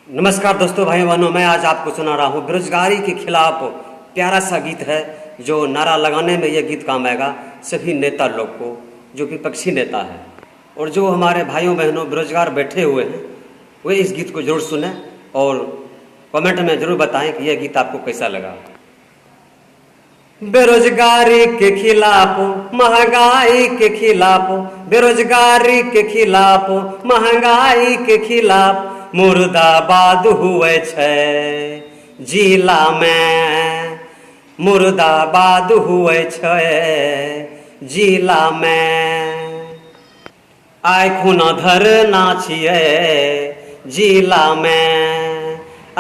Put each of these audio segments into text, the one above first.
नमस्कार दोस्तों, भाइयों बहनों, मैं आज आपको सुना रहा हूँ बेरोजगारी के खिलाफ प्यारा सा गीत है, जो नारा लगाने में यह गीत काम आएगा सभी नेता लोग को, जो विपक्षी नेता है और जो हमारे भाइयों बहनों बेरोजगार बैठे हुए हैं, वे इस गीत को जरूर सुने और कमेंट में जरूर बताएं कि यह गीत आपको कैसा लगा। बेरोजगारी के खिलाफ, महंगाई के खिलाफ, बेरोजगारी के खिलाफ, महंगाई के खिलाफ मुर्दाबाद हुए छै जिला में, मुर्दाबाद हुए छै जिला में। आइ खुना धरना छियै जिलामे,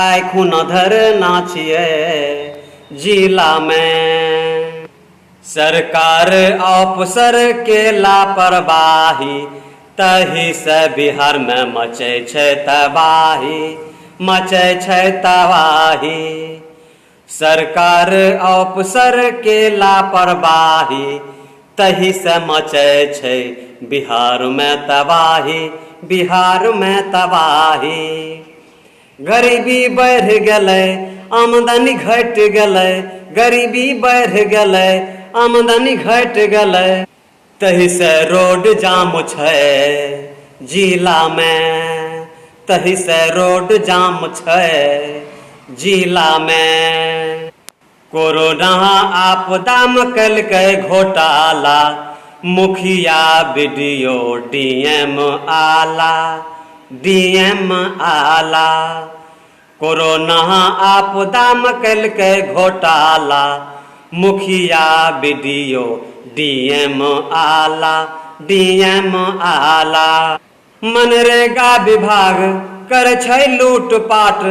आइ खुना धरना छियै जिलामे। सरकार अफसर के लापरवाही, तही से बिहारमे मचै छै तबाही, मचै छै तबाही। सरकार अफसर के लापरवाही, तही से मचै छै बिहारमे तबाही, बिहारमे तबाही। गरीबी बढ़ि गेलै, आमदनी घटि गेलै, गरीबी बढ़ि गेलै, आमदनी घटि गेलै, तहिसँ रोड जाम छै जिलामे, तहिसँ रोड जाम छै जिलामे। कोरोना आपदामे केलकै घोटाला, मुखिया B D O D M आला, डी एम आला। कोरोना आपदामे केलकै घोटाला, मुखिया B D O D M आला, डी एम आला। मनरेगा विभाग करै छै लूटपाट,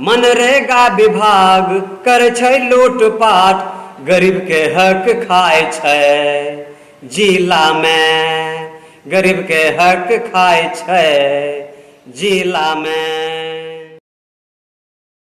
मनरेगा विभाग करै छै लूटपाट, गरीबके हक खाइ छै जिलामे, गरीबके हक खाइ छै जिलामे।